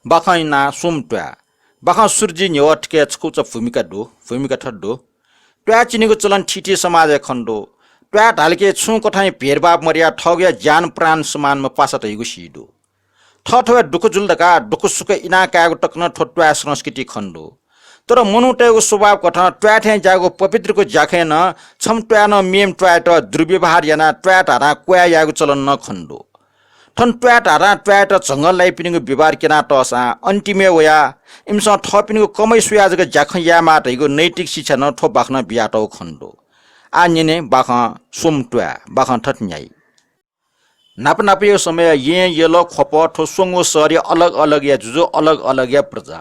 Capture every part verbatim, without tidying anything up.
बाखं इनाः स्वम्ह त्वाय्। बाखं सुरुजु न्ह्यः थुके छकूचा भूमिका दु, भूमिका थथे दु। त्वाय् चिनेगु चलन थीथी समाजय् खने दु। त्वाय् धालके छुं कथंया भेदभाव मदयाः थःगुया ज्यान प्राण समानम्ह पासा धइगु सी दु। थःथवय् दुःख जुल धकाः दुःख सुख इनाः कायेगु तक नं थ्व त्वाय् संस्कृति खने दु। तर मनूतय्गु स्वभाव कथं त्वाय् थें ज्याःगु पवित्रगु ज्याखँय् नं छम्ह त्वाय् नं मेम्ह त्वाय्त दुर्व्यवहार यानाः त्वाय् धाधां क्वय् यायेगु चलन नं खने दु। थन त्वाय् धाधां त्वाय्त झंगः लाइपिनिगु व्यवहार क्यना तःसां अन्तिमय् वयाः इमिसं थःपिनिगु कमय् स्वयाः जक ज्याखँ यायेमाः धइगु नैतिक शिक्षा नं थ्व बाखनं बियातःगु खने दु। आः न्यने बाखं स्वम्ह त्वाय्, बाखं थथे न्ह्याइ। न्हापा न्हापाया समय यें, यल, ख्वप थ्व स्वंगू शहरया अलग अलगया जुजु, अलग अलगया प्रजा।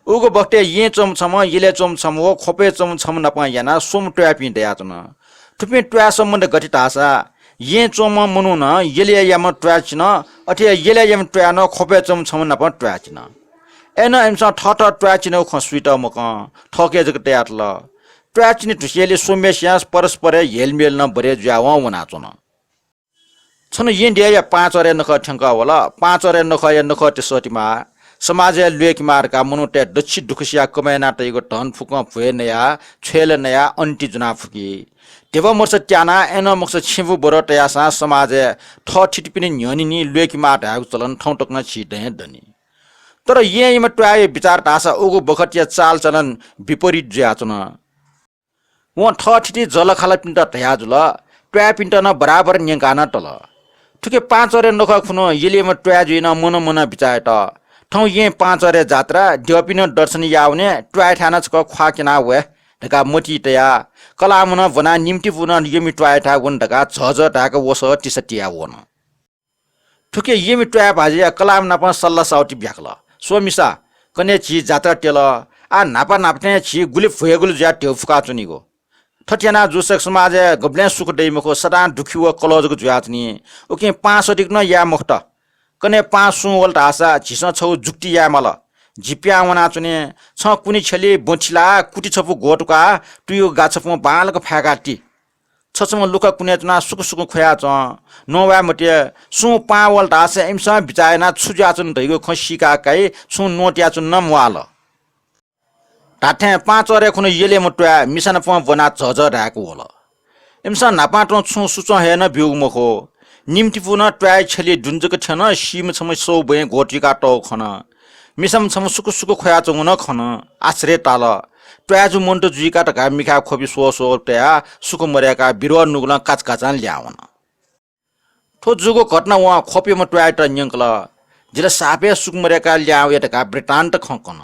उगु बखतय् यें च्वंम्ह छम्ह, यलय् च्वंम्ह छम्ह व ख्वपय् च्वंम्ह छम्ह नाप यानाः स्वम्ह त्वाय्पिं दयाच्वन। थुपिं त्वाय् सम्बन्ध गथे धाःसा यें च्वंम्ह मनुखं यलय् याःम्ह त्वाय् चिन, अथे हे यलय् याःम्ह त्वाय् नं ख्वपय् च्वंम्ह छम्ह नाप त्वाय् चिन। अय्नं इमिसं थःथः त्वाय् चिनागु खँ सुइत मकं थःके जक तयातल। त्वाय् चिने धुसेंलि स्वम्हेसियां परस्परय् हेलमेल नं बढे जुयावं वनाच्वन। छन्हु यें देय्‌या पाँचरे नखः थ्यंकः वल। पाँचरे नखःया नखःति सःतिमाः, समाजय् ल्वय्‌केमाः धकाः मनूतय् दच्छि दुःख सियाः कमय् याना तइगु धन फुक्कं भ्वय् नयाः, छ्वय्‌लय् नयाः अन्ति ज्वना फुकी। धिबा मदुसा त्यानाः, अय्‌नं मखुसा छेँबुँ बरः तयासां समाजय् थःथितिपिनि न्ह्यःने निं ल्वय्‌केमाः धयागु चलन थौं तक नं झी दँय् दनि। तर येंयाम्ह त्वाय्‌या बिचाः धाःसा उगु बखतया चालचलन विपरीत जुयाच्वन। वं थःथिति जःलाखःलापिन्त धयाजुल, त्वाय्‌पिन्त नं बराबर न्यंकाः नं तल। थुकी पाँचरे नखः खुन्हु यलयाम्ह त्वाय् जुयाः नं मनं मनं बिचाः यात। थौं यें पाँचरे जात्रा, द्यःपिं नं दर्शन याः वने, त्वाय्‌थाय् नं छकः ख्वाः क्यनाः वये धकाः मतिइ तयाः कलाःम्ह नं ब्वनाः निम्तिपूनं यःमि त्वाय्‌थाय् वने धकाः झःझः धाय्‌क वसः तिसा तियाः वन। थुकी यःमि त्वाय् भाजुया कलाःम्ह नाप सल्लाह साउति ब्याकल। स्वम्ह मिसा, कन्हय् झी जात्रा त्यल। आः न्हापा न्हापा थें झी गुलि भ्वय्‌गुलि जुयाः ध्यबा फुकाच्वनीगु। थथे याना जूसा समाजय् गबलें सुख दइ मखु, सदां दुःखी व कलह जक जुयाच्वनी। उकिं पां सःतिक नं याये मखुत। कन्हय् पां सुं वल धाःसा झीसं छगू जुक्ति याये माल। जि पिहां वनाच्वने, छं कुन्हु छ्यली ब्वँ थिलाः कुति छपु ग्वतुकाः तुयुगु गा छपुं बांलाक फाय्‌का ति। छछम्ह लुखा कुनय् च्वनाः सुकुसुकु ख्वयाच्वँ। नवाये मते। सुं पां वल धाःसा इमिसं बिचाः यानाः छु जुयाच्वन धइगु खँ सीका काइ, छुं न्वतियाच्वने नं म्वाःल। धात्थें पाँचरे खुन्हु यलयाम्ह त्वाय् मिसा नाप ब्वनाः झःझः धाय्‌क वल। इमिसं न्हापां तुं छुं सुचं हे नं ब्यूगु मखु। निम्तिपूनं त्वाय् छ्यली दुने जक थ्यन, सीम्ह छम्ह सौ बँय् ग्वतुइका तःगु खन। मिसाम्ह छम्ह सुकुसुकु ख्वयाच्वंगु नं खन। आश्चर्य ताल। त्वाय्‌जु मन्त जुइका धकाः मिखाय् ख्वपि स्वः स्वः तयाः सुकु मदय्‌काः बिरुवा नुगलं काचाकाचां ल्याहां वन। थ्व जूगु घटना वं ख्वपिम्ह त्वाय्‌त न्यंकल। जि ला साप हे सुकु मदय्‌काः ल्याहां वया धकाः वृत्तान्त खँ कन।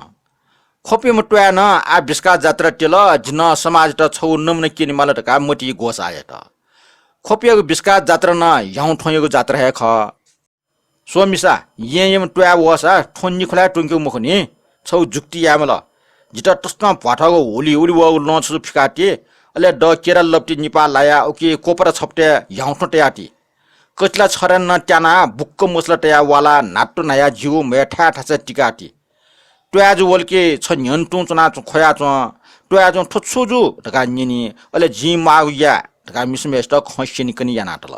ख्वपिम्ह त्वाय्‌नं आः बिस्काः जात्रा त्यल, जि नं समाजयात छगू नमुना क्यनेमाल धकाः मतिइ ग्वसाः यात। ख्वपियागु बिस्काः जात्रा नं ह्याउँथ्वंयागु जात्रा हे खः। स्वम्ह मिसा, येंयाम्ह त्वाय् वःसा थ्वँ निखुलाय् त्वंकेगु मखु नि, छगू जुक्ति याये माल। जितः तसकं भ्वाथःगु हुलिहुलि वःगु लं छजु फिका ति, अले दः केरा लप्ति निपाः लायाः उकी कोपरा छपतय् ह्याउँथ्वँ तया ति। कचिला छरें नं त्यानाः बुक्क मसला तयाः वालाः न्हात्तु न्हायाः जिगु म्हय् थाय् थासय् तिका ति। त्वाय्‌जु वल कि छ न्ह्यःने तुं च्वनाः ख्वयाच्वँ। त्वाय्‌जुं थ्व छु जू धकाः न्यनी, अले जिं माःगु याये धकाः मिसाम्हय्‌सित खँ स्यनेकने यानातल।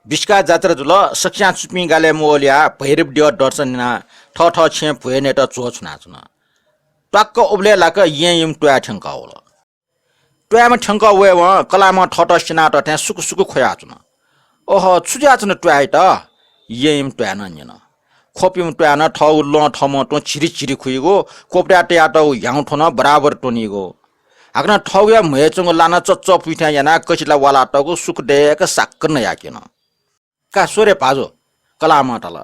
बिस्काः जात्रा जुल। सकस्यां चुपिं गालय् मवलिया भैरव द्यः दर्शन यानाः थःथः छेँय् भ्वय् नयेत च्वछुनाच्वन। त्वाक्क उबलय् लाक येंयाम्ह त्वाय् थ्यंकः वल। त्वाय्‌म्ह थ्यंकः वयेवं कलाःम्हं थःत स्यनातःथें सुकुसुकु ख्वयाच्वन। अह, छु जुयाच्वन त्वाय्‌यात? येंयाम्ह त्वाय्‌नं न्यन। ख्वपिम्ह त्वाय्‌नं थःगु लं थःम्हं तुं झिरिझिरि खुइगु, कोपराय् तयातःगु ह्याउँथ्वँ नं बराबर त्वनीगु। हाकनं थःगुया म्हय् च्वंगु ला नं चच्चपुइ थें यानाः कचिला वालातःगु सुकु दय्‌क साक्क नयाक्यन। का स्व रे भाजु, कलाःम्हं धाल।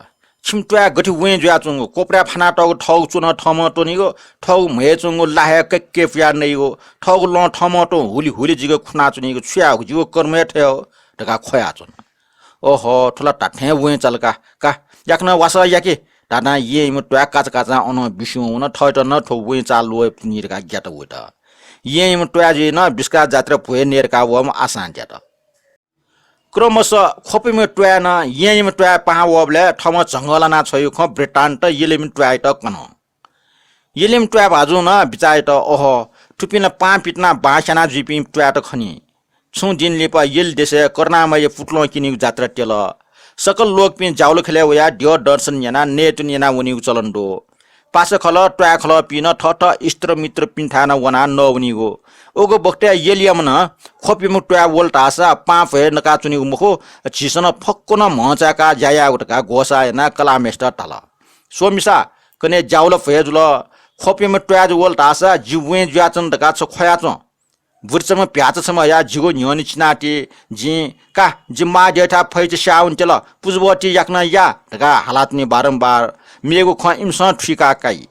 छिमि त्वाय् गथे वँय् जुयाच्वंगु, कोपराय् फानातःगु थःगु च्वनं थःम्हं त्वनीगु, थःगु म्हय् च्वंगु ला हे कैक्कै पुयाः नइगु, थःगु लं थःम्हं तुं हुलिहुलि जिगु खुनाच्वनीगु छु यायेगु, जिगु कर्म हे थथे हो धकाः ख्वयाच्वन। ओहो, थ्व ला धात्थें वँय् चाल का, का, याकनं वासः याकि धाधां येंयाम्ह त्वाय् काचाकाचां अनं बिस्युं वन, थःत नं थ्व वँय् चाल ल्वःपुनि धकाः ग्यात वइत। येंयाम्ह त्वाय् जुयाः नं बिस्काः जात्रा भ्वय् नये धकाः वःम्ह आशां द्यात। क्रमशः ख्वपिम्ह त्वाय् नं येंयाम्ह त्वाय् पाहां वःबलय् थःम्हं झंगः लाना छ्वयागु खँ वृत्तान्त यलयाम्ह त्वाय्‌यात कन। यलयाम्ह त्वाय् भाजुं नं बिचाः यात, ओहो, थुपिं ला पां पितिनाः बां स्याना जुइपिं त्वाय्‌त खनी। छुं दिं लिपा यल देशय् करुणामयया पुतलं क्यनीगु जात्रा त्यल। सकल लोकपिं ज्याउल खलय् वयाः द्यः दर्शन यानाः नयेत्वने यानाः वनीगु चलन दु। पासा खलः, त्वाय् खलःपिं नं थःथः इष्टमित्रपिन्थाय् नं वनाः नः वनीगु। उगु बखतय् यलय्म्ह नं ख्वपिम्ह त्वाय् वल धाःसा पाप हे नकाच्वनीगु मखु, झीसं नं फक्व नं म्हचाय्काः ज्या यायेगु धकाः ग्वसाः यानाः कलाःम्हय्सित धाल। स्वमिसा, कन्हय् ज्याउल भ्वय् जुल, ख्वपिम्ह त्वाय् जु वल धाःसा जि वें जुयाच्वन धकाः छ ख्वयाच्वँ। बुरिचाम्ह भ्याःचा छम्ह हयाः जिगु न्ह्यःने चिनाति। जिं, का, जि मांद्यःथाय् फैचा स्याःवने त्यल, पुचबः ति याकनं या धकाः हालाच्वनी बारम्बार। मेगु खँ इमिसं थुइका काइ।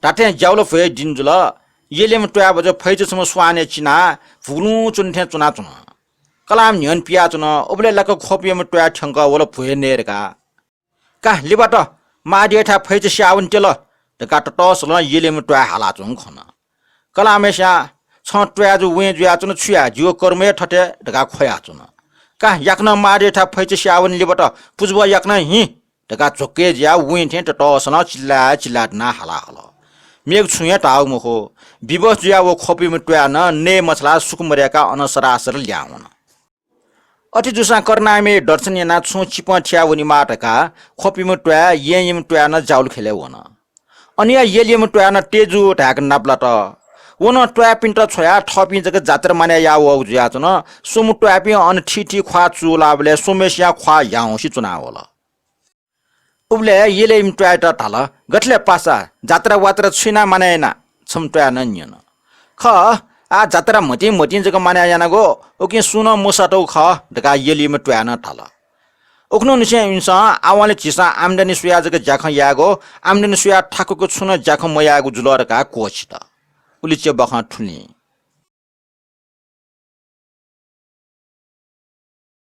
धात्थें ज्याउल भ्वय् दिं जुल। यलय्म्ह त्वाय् भचा फैचा छम्ह स्वानय् चिनाः भुगुलुं च्वने थें च्वनाच्वन। कलाःम्ह न्ह्यःने पियाच्वन। उबलय् लाक्क ख्वपिम्ह त्वाय् थ्यंकः वल भ्वय् नये धकाः। का, लिबात, मांद्यःथाय् फैचा स्याःवने त्यल धकाः ततःसलं यलय्म्ह त्वाय् हालाच्वंगु खन। कलाःम्हय्सिं, छं त्वाय् जु वें जुयाच्वन, छु याये, जिगु कर्म हे थथे धकाः ख्वयाच्वन। का, याकनं मांद्यःथाय् फैचा स्याःवने लिबात, पुचबः याकनं हिँ धकाः झ्वक्के जुयाः वें थें ततःसलं चिल्लाय् चिल्लाय् दनाः हाला हल। मेगु छुं हे धाःगु मखु। विवश जुयाः व ख्वपिम्ह त्वाय् नं नये मछालाः सुख मदय्काः अन सरासर ल्याहां वन। अथे जूसां करुणामय दर्शन यानाः छुं चिपं थिया वनेमाः धकाः ख्वपिम्ह त्वाय् यलय्म्ह त्वाय् नं ज्याउल खलय् वन। अनया यलय्म्ह त्वाय् नं तेजु धाय्क नापलात। व नं त्वाय्पिन्त छ्वयाः थःपिं जक जात्रा मानय् याः वःगु जुयाच्वन। स्वम्ह त्वाय्पिं अन थीथी ख्वाः चूलाःबलय् स्वम्हय्सिया ख्वाः ह्याउँसे च्वनावल। उबलय् यलय्म्ह त्वाय्‌यात धाल, "गथे ले पासा, जात्रा वात्रा छु यानाः मानय् याना?" छम्ह त्वाय्‌नं न्यन। "खः, आः जात्रा म्हतिं म्हतिं जक मानय् यानागु, उकिं सुं नं मसातःगु खः" धकाः यलय्‌म्ह त्वाय्‌नं धाल। उखुन्हुनिसें इमिसं आवंलि झीसं आम्दानी स्वयाः जक ज्याखँ यायेगु, आम्दानी स्वयाः थाकुक छुं नं ज्याखँ मयायेगु जुल धकाः क्वःछित। उलिच्या बाखं थुलि।